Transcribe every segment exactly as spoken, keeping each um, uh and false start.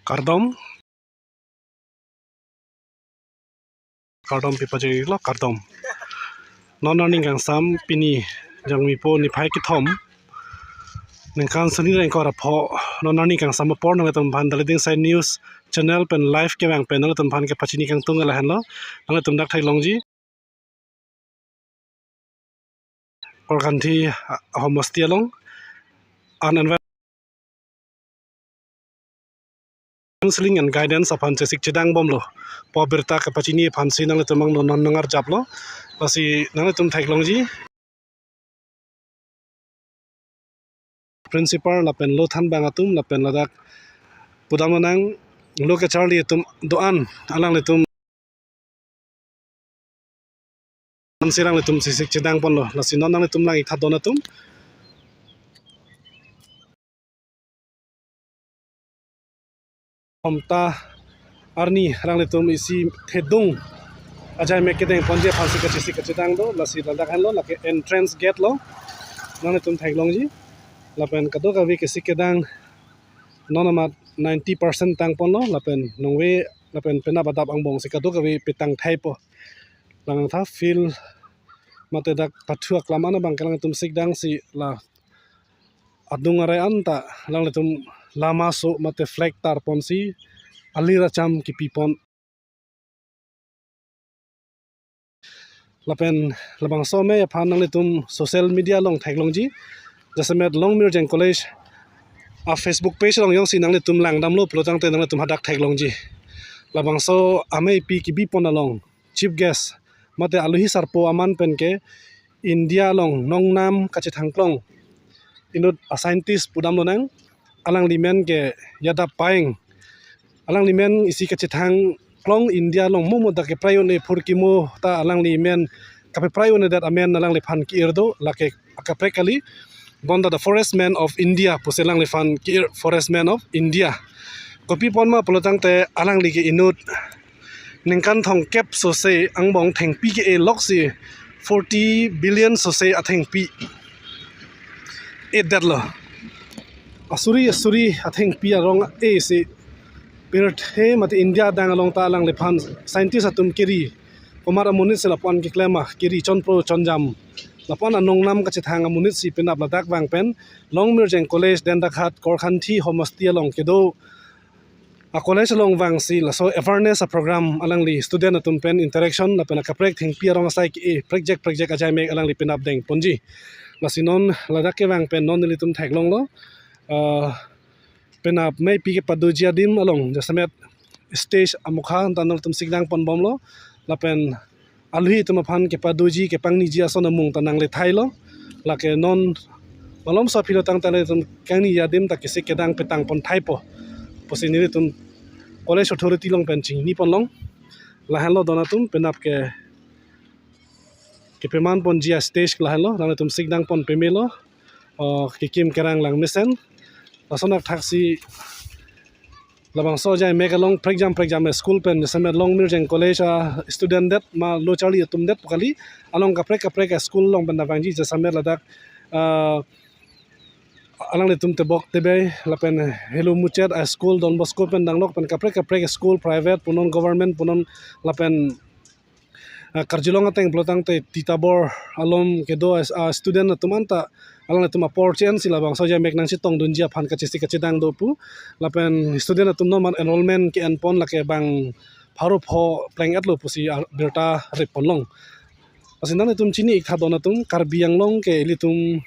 Kardom. Kardom pi pajirlo, kardom. Non arni kangsam pini Jangmipo niphai kethom, ningkan sini ra ingkoi ra pho. Non arni kangsam apor nanglitum aphan Daliteng Side News channel pen live kevang pen nanglitum aphan kepachini kangtung lahenlo. Nanglitum dak theklongji. Korkanthi, ah, homosti along an environment counseling and guidance aphan chesik chedang bomlo pu abirta kepachini aphansi nanglitum angno non nangarjaplo. Lasi nanglitum theklongji. Principal lapen lo thanbang atum lapen ladak pudam anang lo kacharli atum do-an alanglitum ansi alanglitum chesik chedang ponlo. Lasi non nanglitum lang-ik tha don atum. Hom ta arni alanglitum isi thedung ajai mek kedeng ponji aphansi kachesik kachedang do. Lasi ladak henlo, lake entrance gate lo. Nanglitum theklongji. Lapen kadokave kesik kedang non amat ninety percent tang ponlo, lapen nongve lapen penap adap angbongsi kadokave petang thaipo. Langtha field mate dak pathu aklam an abang ke alanglitum sikdangsi la adung arai anta alanglitum lama so mate flag tar ponsi alir acham kipi pon. Lapen labangso amei aphan nanglitum social media along theklongji. Jasemet Longmirjeng College a-Facebook page along jongsi nanglitum langdamlo pulotangte nanglitum hadak theklongji. Labangso ameipi kibi pon along chief guest mate alohi sarpo aman pen ke India along nongnam kachethangklong inut a-scientist pudam lonang, alangli men ke Yadav Payeng. Alangli men isi kachethangklong India along mo mo dak keprai un-e phurkimo ta alangli men kapeprai un-edet amen alangliphan ki-ir do, lake akaprek kali. Bonta the forest man of India pusi alangliphan ki-ir, forest man of India. Kopi pon ma pulotangte alangli ke inut ningkan thomkep sose angbong thengpi ke-e loksi forty billion sose athengpi edetlo. Asuri asuri athengpi arong e si pirthe mate India adang along ta alangliphan scientist atum keri, komat amonit si lapu-an keklem a keri, chonpro chonjam, lapu-an anongnam kachethang amonit si penap ladak vang pen Longmirjeng College, Dendakhat, Korkanthi homosti along kedo a-college along vangsi laso awareness a-program alangli student atum pen interaction lapen akaprek thengpi arong asai ke-e prekjak prekjak ajai mek alangli penap deng ponji. Lasi non ladak kevang pen non nelitum theklonglo, ah, penap meipi kepadoji adim along jasemet stage amokha ta nangtum sikdang pon bomlo, lapen alohi atum aphan kepadoji kepangniji ason amung ta nangle thailo. Lake non malomso aphi lo tangte nanglitum kangniji adim ta kesik kedang petang pon thaipo pusi nelitum college authority along pen chingni ponlong. Lahenlo don atum, penap ke kepeman ponji a-stage lahenlo, nanglitum sikdang pon pemelo, o, kekim kerang lang mesen. Lason athaksi labangso ajai mek along prekjam prekjam a-school pen jasemet Longmirjeng College a-student det ma lo charli atum det pu kali, along kaprek kaprek a-school along pen navangji jasemet ladak, ah, alanglitum Tebok Tebei lapen Helu Muchet a-school, Don Bosco pen danglok pen kaprek kaprek a-school, private punon government punon lapen ah, Karjulong ateng pulo tangte Titabor along kedo a, ah, student atum anta alanglitum apor che-ensi labangso ajai mek nangchetongdunji aphan kachesik kachedang do pu. Lapen student atum non amat enrollment ke-en pon, lake bang pharo pho pleng-etlo pusi, ah, birta rip ponlong. Lasi nanglitum chini-ik tha don atum, Karbi Anglong ke ilitum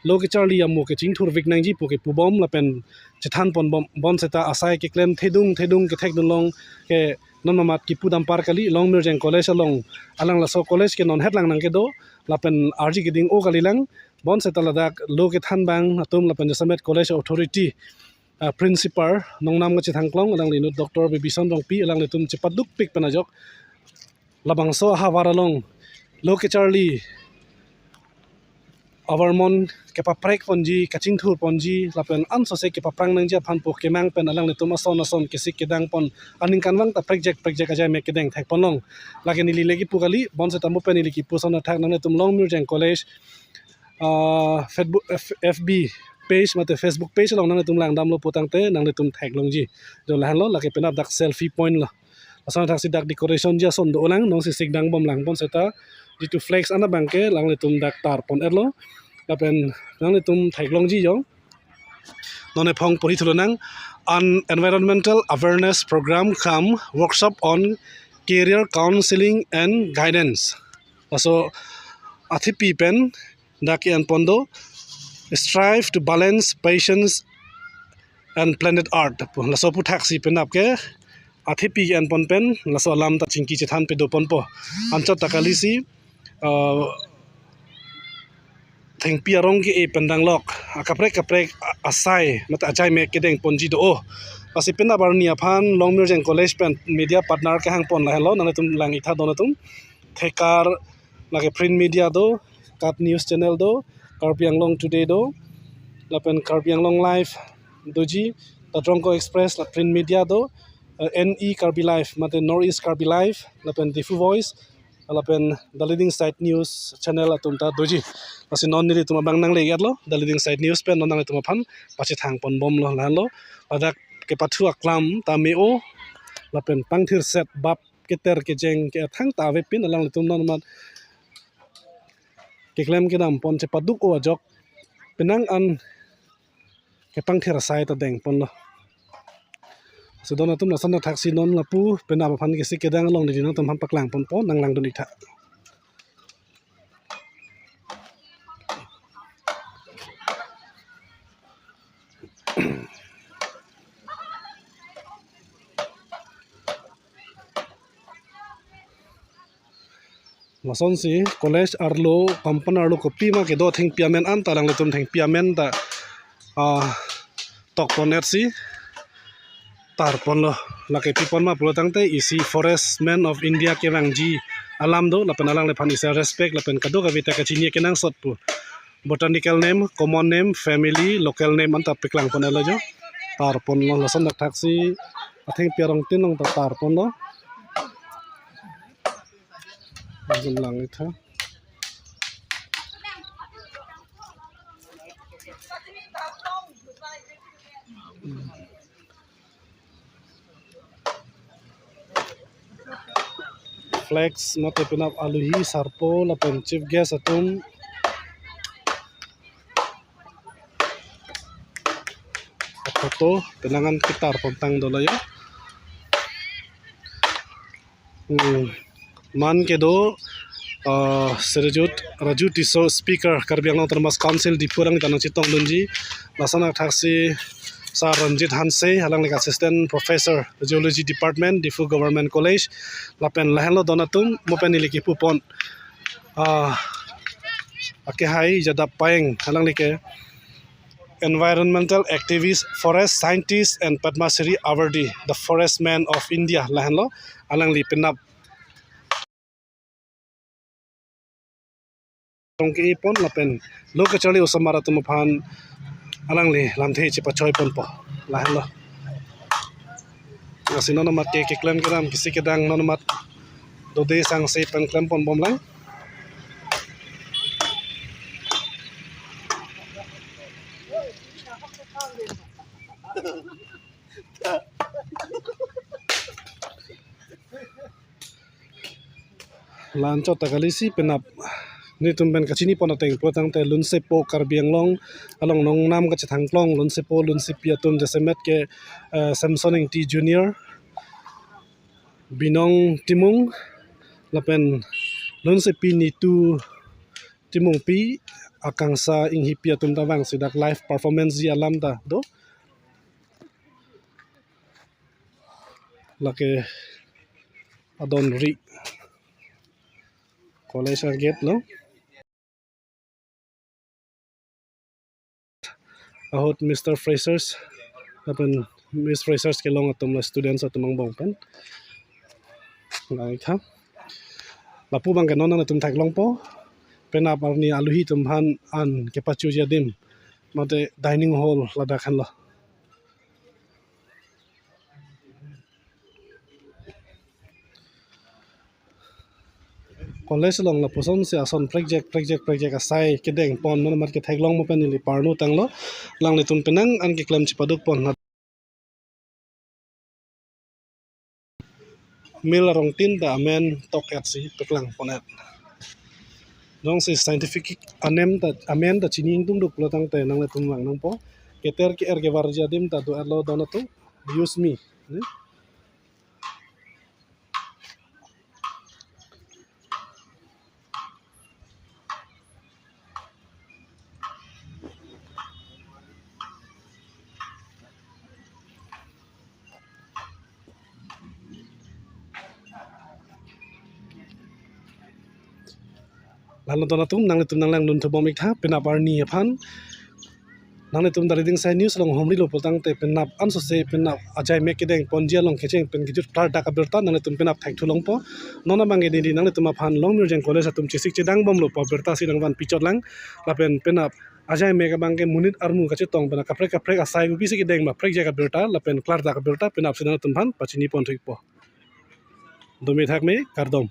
lo kecharli amo kechingthurvek nangji pu ke pubom lapen chethan pon bom, bonseta asai keklem thedung thedung kethekdunlong ke non mamat kipu dampar kali. Longmirjeng College along alang laso college ke non hetlang nangkedo lapen arji keding-o kalilang. Bonseta ladak lo kethan abang atum lapen jasemet college authority, ah, principal nongnam kachethangklong alangli inut Doctor Bibison Rongpi alanglitum chepadukpik pen ajok labangso ahavar along lo kecharli avarmon kepaprek ponji, kachingthur ponji lapen ansose kepaprang nangji aphan pu kemang pen alanglitum ason ason kesik kedang pon aningkanvang ta prekjak prekjak ajai mek kedeng thek ponlong. Lake neli le kipu kali, bonseta mo pen neli kipu ason athak nanglitum Longmirjeng College, ah, Facebook, F-, F B page mate Facebook page along nanglitum langdamlo putangte nanglitum theklongji. Jo lahenlo, lake penap dak selfie point lo. Lason thaksi dak decorationji ason dolang, nonsi sikdang bomlang pon seta jitu flex an abangke nanglitum dak tarpon-etlo. Lapen nanglitum theklongji jo. Non ephong pori thulonang, an environmental awareness program cum workshop on career counseling and guidance. Laso athepi pen dak ke-enpon do, strive to balance patience and planet Earth. Laso aputhaksi penap ke athepi ke-enpon pen laso alam ta chingki chethan pedoponpo. Anchot ta kalisi, uh, thengpi arong ke-e pen danglok akaprek kaprek a-, asai mate ajai mek kedengponji do. Lasi penap arni aphan Longmirjeng College pen media partner kehangpon lahenlo, nanglitum lang-iktha don atum. Thekar lake print media do, Kat News Channel do, Karbi Anglong Today do, lapen Karbi Anglong Live doji, Tatrongko Express la print media do, eh, N E Karbi Live mate North East Karbi Live, lapen Diphu Voice, lapen The Leading Side News Channel atum ta doji. Lasi non nelitum abang nangle-etlo, The Leading Side News pen non nanglitum aphan pachethangponbomlo lahenlo. Ladak kepathu aklam ta me-o, lapen pangthirset bap keter kejeng ke thangta avepin alanglitum non mat keklem kedam pon chepaduk-o ajok penang an kepangthir asai ta dengponlo. Lasi don atum lason thaksi non lapu penap aphan kisi kedang along neli nangtum aphan paklangponpo, nanglangdun-iktha. Lasonsi college arlo, compound arlo kopima kedo thengpi amen anta alanglitum thengpi amen ta, ah, tokpon-etsi tarponlo. Lake pipon ma pulotangte isi Forest Man of India kevangji alam do, lapen alangliphan isi respect lapen kadokave ta kachini kenangsot pu botanical name, common name, family, local name anta paklangpon-etlo jo. Tarponlo, lason dak thaksi athengpi arong tin along ta tarponlo. Jumlang itha. Flags mate penap aluhi sarpo lapen chief guest atum aphoto penang an ketarpon tang dolo ya. Hmm. Man kedo, ah, Sri Rajut, Raju Tisso, Speaker, Karbi Anglong Autonomous Council, Diphu, alangli ta nangchetongdunji. Lason thaksi Sir Ranjit Hanse, alangli ke Assistant Professor, Geology Department, Diphu Government College. Lapen lahenlo don atum, mo pen neli kepupon, ah, akehai Jadap Payeng, alangli ke environmental activist, forest scientist, and Padma Shri awardee, the Forest Man of India, lahenlo, alangli penap rong ke-epon lapen lo kacharli osomar atum aphan alangli lamthe chepachoiponpo, lahenlo. Lasi non amat ke keklem kedam kisi kedang non amat dode sangse pen klemponbomlang. La-anchot ta kalisi penap nelitum pen kachinipon ateng pulotangte Lunsepo Karbi Anglong along nongnam kachethangklong Lunsepo Lunsepi atum jasemet ke, eh, Samson Ingti Junior, Binong Timung, lapen Lunsepi Nitu Timungpi, Akangsha Inghipi atum ta vangsi dak live performanceji alam ta do. Lake adon ri college agate lo. Ahut Mister Freshers lapen Miss Freshers kelong atum la students atum angbong pen. Langtha. Lapu abang ke non nangtum theklongpo. Penap arni aluhi atum aphan an kepachoji adim mate dining hall ladak henlo. College along lapusonsi ason prekjak prekjak prekjak asai kedeng pon, non amat ketheklong mo pen neli parnu tanglo. Nanglitum penang an keklem chipaduk pon. Mil arongtin ta amen tok-et si peklang pon-et. Jongsi scientific anem ta, amen ta chini ingtung duk pulo tangte nanglitum vang nangpo. Keter ke-er kevarji adim ta do-etlo don atum. Use me. Ne? Lalo don atum, nanglitum nanglangdun thubom ik tha, penap arni aphan. Nanglitum Dali Dingsai News along humrilo pulo tangte penap ansose penap ajai mek kedeng ponji along kecheng pen kejut klardak abirta nanglitum penap thekthulongpo. Non abangke neli nanglitum aphan Longmirjeng College atum chesik chedang bomlo pu abirta si nangvan pichot lang. Lapen penap ajai mek abangke monit armu kachetong pen kaprek kaprek asai kopisi kedeng ma prekjak abirta lapen klardak abirta penapsi nanglitum aphan pachini pon thikpo. Dome thakme, kardom.